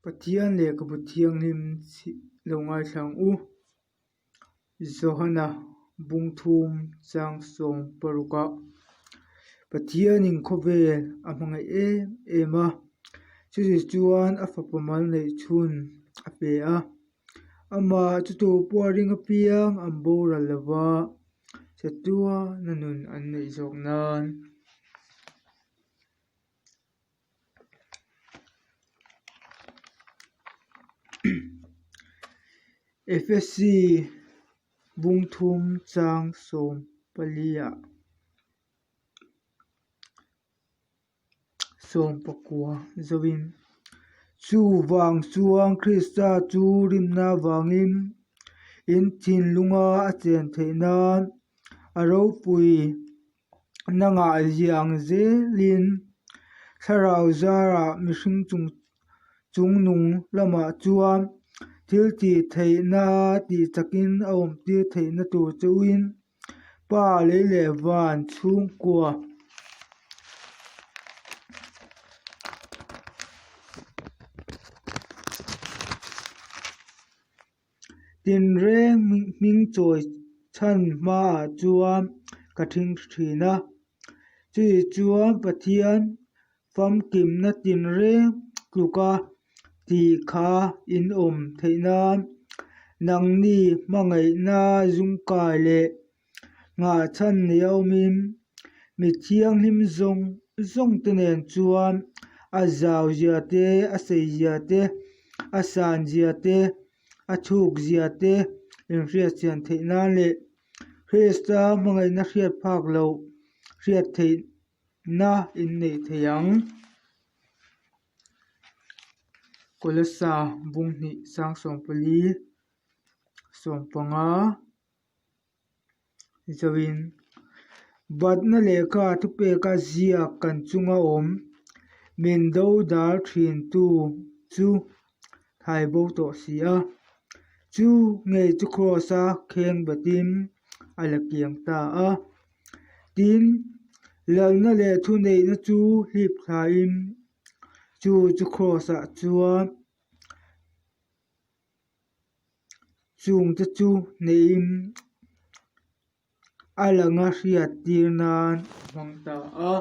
Pathian lehkhabu thianghlim lo ngaithla ang u. Johana bungthum chang sawm parukah Pathianin khawvel a hmangaih em em a, chutih chuan a fapa mal neih chhun a pe a. Amah chu tu pawh a ring apiang an boral lova, chatuana nun an neih zawk nan. Efesi bungthum chang sawm paliah sawm pakua zoin chuvang chuan Krista chu rinna avangin in thinlunga a chen theih nan a ropui. Nangah zia ang zelin thlarau zarah mihring chung chungnung lamah chuan thil tih theihna tih chakin a awm tir theihna tur chauhin Pa lei leh van chhungkua Tinreng hming chawi chhan hmaah chuan ka thing thin a, chutih chuan Pathian famkimna tinreng tluka tih kha in awm theih nan nangni hmangaihna zungkai leh Nghahchhan ni a awmin mi thianghlim zawng zawng te nen chuan a zau zia te, a sei zia te, a san zia te, a chhuk zia te inhriatchian theih nan leh Krista hmangaihna hriat phak loh hriat theihna inneih thei ang. Kolasa bunghnih 144 15. Zoin Batna lehkha thupeka ziak kan chunga awm min do dal thintu chu thai bo tawh si a, chu ngei chu Kraws-a kheng batin a la kiang ta a. Tin, lalna leh thuneihna chu hlip thlain chu chu Kraws-ah chuan Chungte chu neihin a langa hriat tir nan a hmang ta a,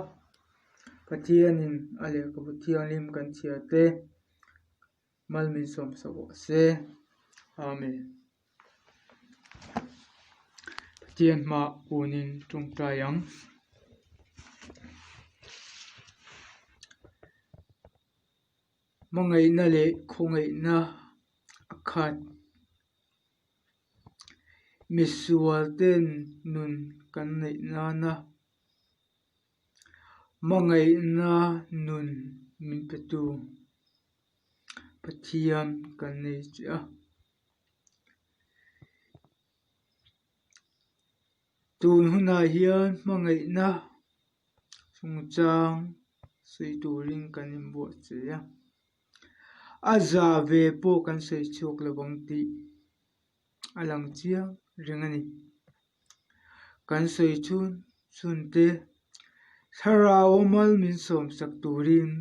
Pathianin a lehkhabu thianghlim kan chhiar te mal min sawmsak rawh se. Amen. Pathian hmaah kunin tawngtai ang. Hmangaihna leh khawngaihna a khat. Misual ten nun kan neih nana hmangaihna nun min petu Pathian kan nei che a. Tun hunah hian hmangaihna chungchang sawi turin kan inbuatsaih a, a za ve pawh kan sawi chhuak lo ang tih a lang chiang reng a ni. Kan sawi chhun chhun te thlarau a mal min sawm sak turin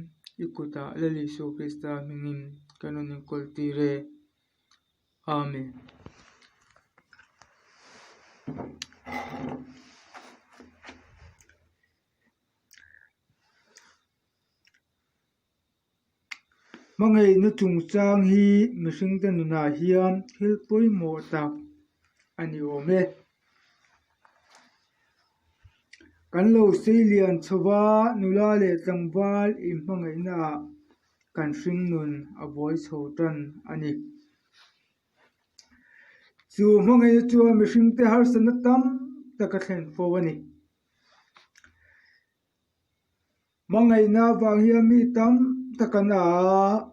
i kutah Lal Isua Krista hmingin kan rawn inkawl tir e. Amen. Hmangaihna chungchang hi mihringte nunah hian thil pawimawh tak a ni awm e. Kan lo sei lian chho va, nula leh tlangval inhmangaihnaah kan hringnun a buai chho tan a ni. Chu hmangaihna chuan mihringte harsatna tam tak a thlen fo a ni. Hmangaihna avang hian mi tam tak an a a,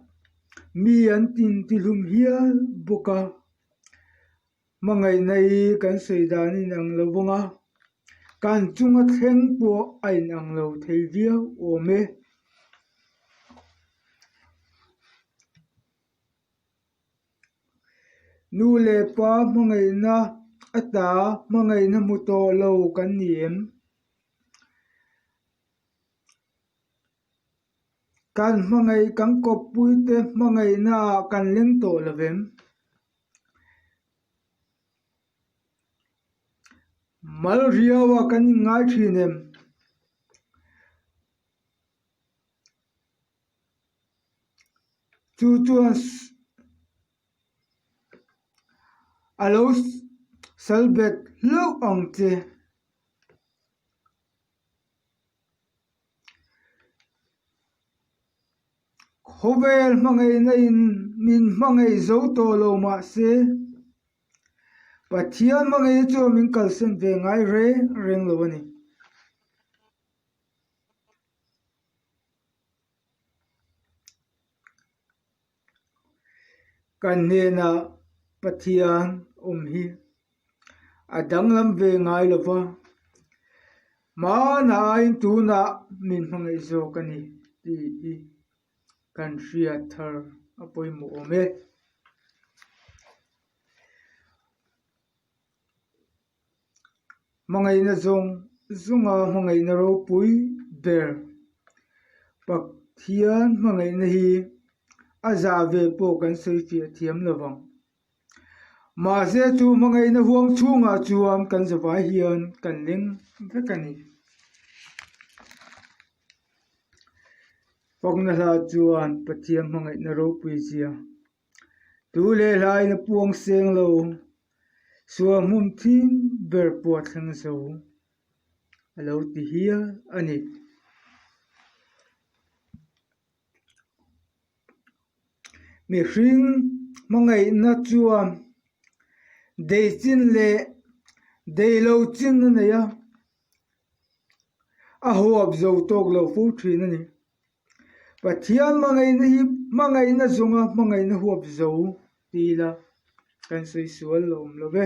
mi an tintihlum hial bawk a. Hmangaihna hi kan sawi dan a inang lo vang a, kan chunga thleng pawh a inang lo thei viau awm e. Nu leh pa hmangaihna ata hmangaihna hmu tawh lo kan ni em? Kan hmangaih kan kawppuite hmangaihnaah kan leng tawh lo vem? Mal riaua kan inngai thin em? Chu chuan a lo sal bet hlauh ang che. Khawvel hmangaihna in min hmangaih zo tawh lo mah se, Pathian hmangaihna chuan min kalsan ve ngai reng reng lo a ni. Kan hnenah Pathian awm hi a danglam ve ngai lo va, hmanah aiin tunah min hmangaih zawk a ni tih hi kan hriat thar a pawimawh awm e. Hmangaihna zawng zawnga hmangaihna ropui ber Pathian hmangaihna hi a zah ve pawh kan sawi fiah thiam lo vang. Mahse chu hmangaihna huang chhungah chuan kan zavai hian kan leng vek a ni. Fakna hla chuan Pathian hmangaihna ropui zia Tu leh hlaiin a puang seng lo, sual hmun thim ber pawh a thleng zo a lo ti hial a ni. Mihring hmangaihna chuan dei chin leh dei lo chin a nei a, a huap zo tawk lo fo thin a ni. Pathian hmangaihna hi hmangaihna zawnga hmangaihna huap zo ti ila kan sawi sual lo awm lo ve.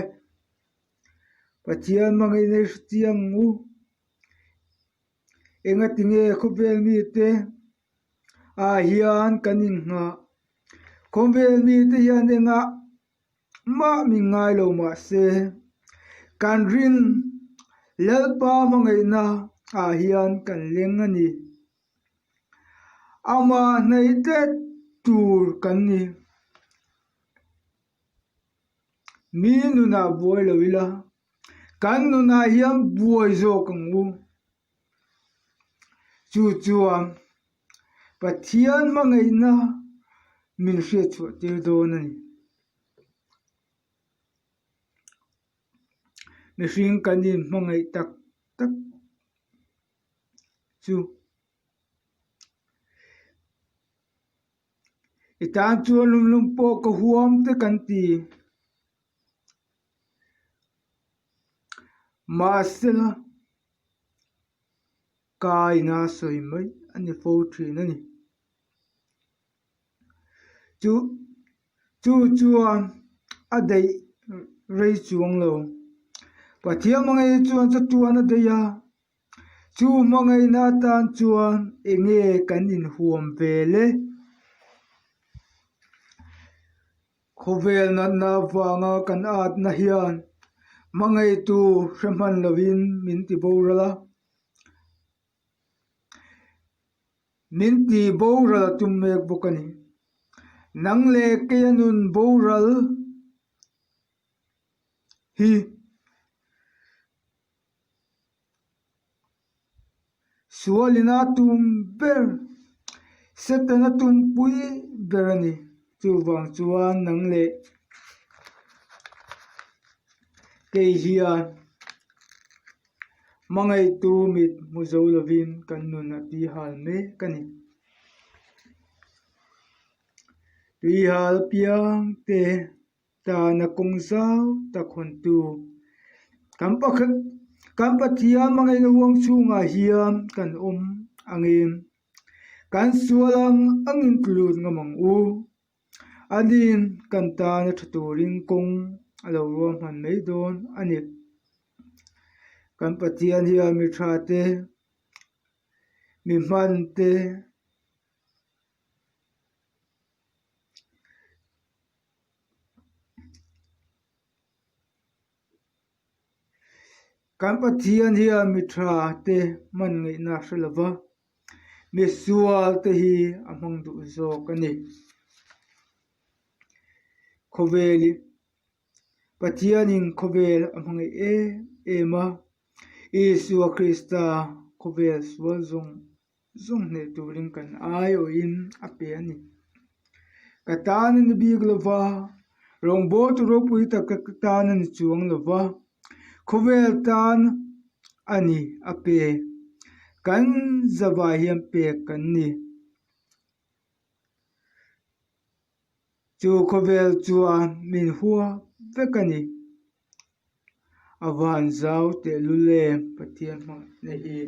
Pathian hmangaihna hi hre chiang u. Engatinge khawvel mite ah hian kan inngah? Khawvel mite hian engah mah min ngai lo mah se kan rin Lalpa hmangaihna ah hian kan leng a ni. Amah hnaih tlet tur kan ni. Mi nunah buai lo ila, kan nunah hian buai zawk ang u. Chu chuan Pathian hmangaihna min hriatchhuah tir dawn a ni. Mihring kan inhmangaih tak tak chu i tan chuan lumlum pawh ka huam te kan ti. Mahsela kaina sawi mai a ni fo thin a ni. Chu chu chuan a daih rei chuang lo. Pathian hmangaihna chuan chatuan a daih a, chu hmangaihna atan chuan eng nge kan inhuam ve le? Khawvel natna avanga kan atna hian hmangaihtu hre hman lovin min ti boral a, min ti boral a tum mek bawk a ni. Nang leh keia nun boral hi Sualina tum ber, Setana tumpui ber a ni. Chuvang chuan nang leh kei hian hmangaihtu mit hmu zo lovin kan nun a tihal mek a ni. Tuihal piang te. Tana kawng zau tak hawntu kan pakhat kan Pathian hmangaihna huang chhungah hian kan awm angin kan sual ang angin tlut ngam ang u. Anin kan tana tha turin kawng a lo ruahman mai dawn a ni. Kan Pathian hian mi tha te, mi hman te, Kan Pathian hian mi tha te hman ngaihna a hre lo va. Misual te hi a hmang duh zawk a ni. Khawvel Pathianin khawvel a hmangaih em em a, Isua Krista khawvel sual zawng zawng hneh turin kan aiawhin a pe a ni. Ka tan a ni bik lo va, rawngbâwl chu ropui tak ka tan a ni chuang lo va, khawvel tan a ni a pe. Kan zavai hian pek kan ni. Chu khawvel chuan min hua vek a ni. A van zau tehlul em Pathian hmangaihna hi.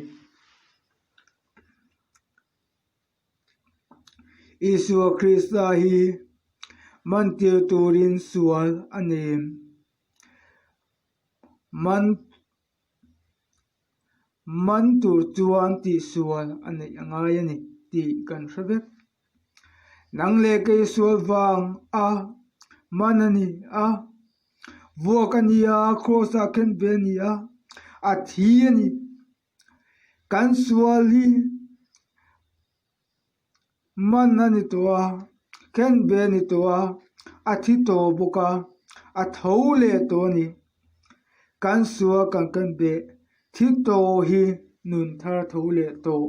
Isua Krista hi mantir turin sual a nei em? Man Man tur chuan tihsual a neih a ngai a ni tih kan hre vek. Nang leh kei sual vang a man a ni a, vuak a ni a, kraws ah khen ve a ni a, a thi a ni. Kan sual hi Man a ni tawh a, khen ve a ni tawh a, a thi tawh bawk a, a tho leh tawh a ni. Kan sual kan kan beh thi tawh hi nun thar tho leh tawh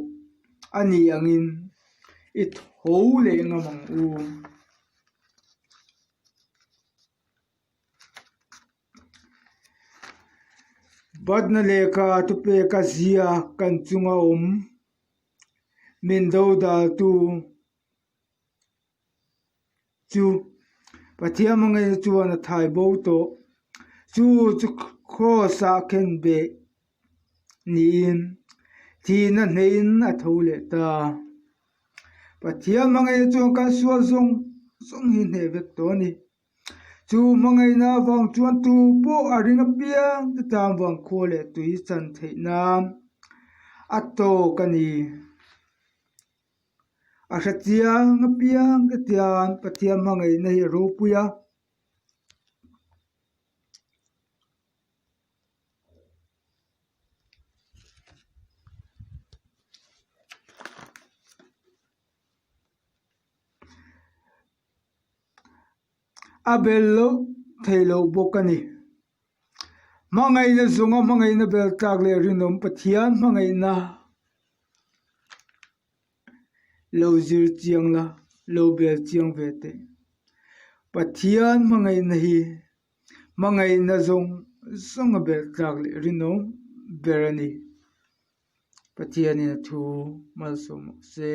a nih angin i tho leh ngam ang u. Batna lehkha thupeka zia kan chunga awm min dodaltu chu Pathian hmangaihna chuan a thai bo tawh. Chu chu Kraws ah khen beh niin thihna hneihin a tho leh ta. Pathian hmangaihna chuan kan sual zawng zawng hi hneh vek tawh a ni. Chu hmangaihna avang chuan tu pawh a ring apiang te tan vang khua leh tui chan theih nan a tawk a ni. A hre chiang apiang te tian Pathian hmangaihna hi a ropui a. A bel loh theih loh bawk a ni. Hmangaihna zawnga hmangaihna bel tlak leh rinawm Pathian hmangaihna lo zir chiang la, lo bel chiang ve teh. Pathian hmangaihna hi hmangaihna zawng zawnga bel tlak leh rinawm ber a ni. Pathianin a thu malsawm rawh se.